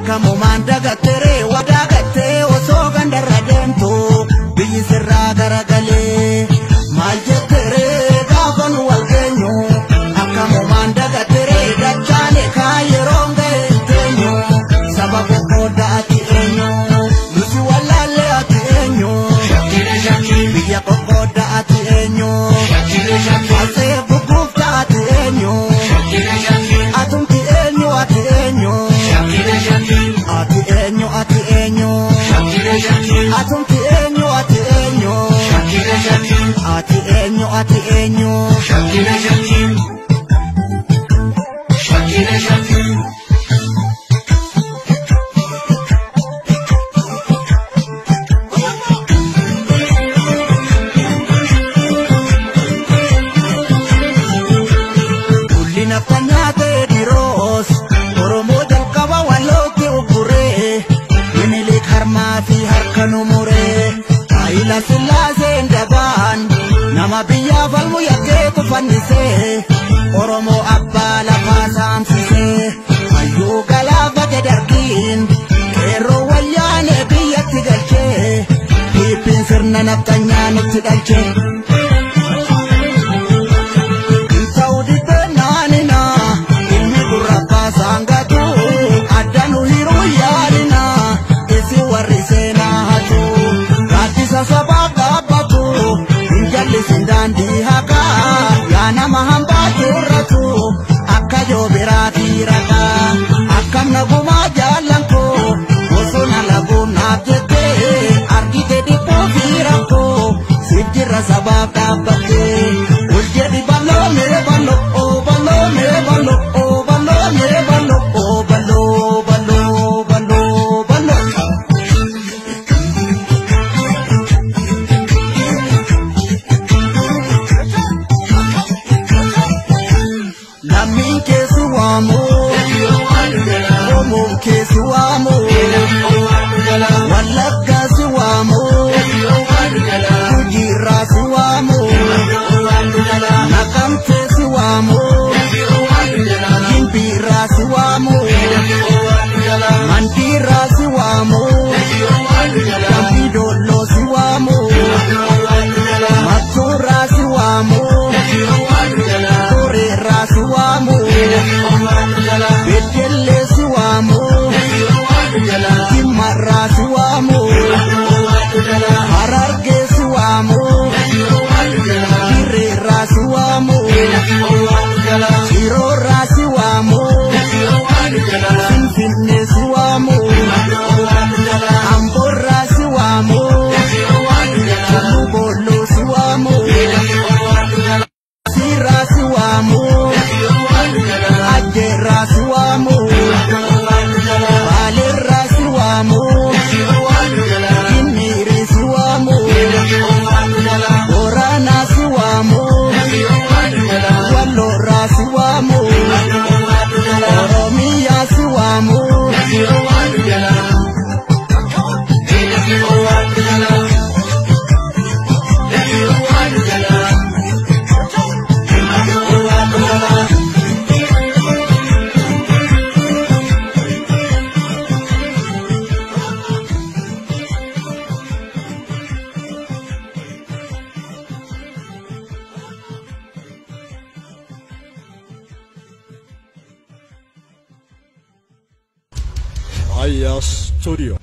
Akkamumaan dagatteree wadaagattee osoo gandarra deemtu biyyi sirraa garagalee maal jetteree gaafa nu wal geenyu akkamumaan dagatteree dachaane kaa yeroon ga'e hin teenyu saba qoqqoodda ati eenyu nusi wallaallee ati eenyu biyya qoqqoodda ati eenyu asee gugguufta ati eenyu atumti eenyu ati eenyu ati eenyu ati eenyu atumti eenyu ati eenyu ati eenyu ati eenyu. Tulli naftanyaa ta'e dhiroos Oromoo jalqaba wallootti ugguree Minilik harmaa fi harka nu muree Haayila Sillaaseen dabaan nama biyyaa falmu yakkeetu fannisee Oromoo abbaa lafaa saamsisee hayyuu galaafate dargiin qeerroo wayyaanee biyyatti galchee dhiibbiin sirna naftanyaa nutti dhalchee. Saudi naanina ilmi gurra saangatu addanu hiru yaalina isi warri seenaa hatu gaaddisa sabaa dhaabbatu hin jallisin daandii haqaa yaa nama hambaa turratu akka joobiraatii raqaa akkam nagumaa jaallan koo bosona laguun naaf jettee argite dhibbuu fi rakkoo siif jirra sabaaf dhaabbattee ol jedhi bal'oo mee bal'oo oo bal'oo mee bal'oo oo bal'oo mee bal'oo oo bal'oo bal'oo bal'oo bal'oo. Lammiin keessi waamu Oromoon keessi waamu Wallaggaa si waamu Gujiirraa si waamu Naqamtee si waamu Gimbiirraa si waamu Mandiirraa si waamu Dambidolloo si waamu Mattuurraa si waamu Tureerraa si waamu Beddellee si waamu Jimmarraa si waamu Harargee si waamu Dirreerraa si waamu Shiroorraa si waamu Finfinnee si waamu Amboorraa si waamu Tulluu Boolloo si waamu Siirraa si waamu Ajjeerraa si waamu Baaleerraa si waamu Ginniirii si waamu Booranaa si waamu Walloorraa si waamu Oromiyaa si waamu. Aya Studio.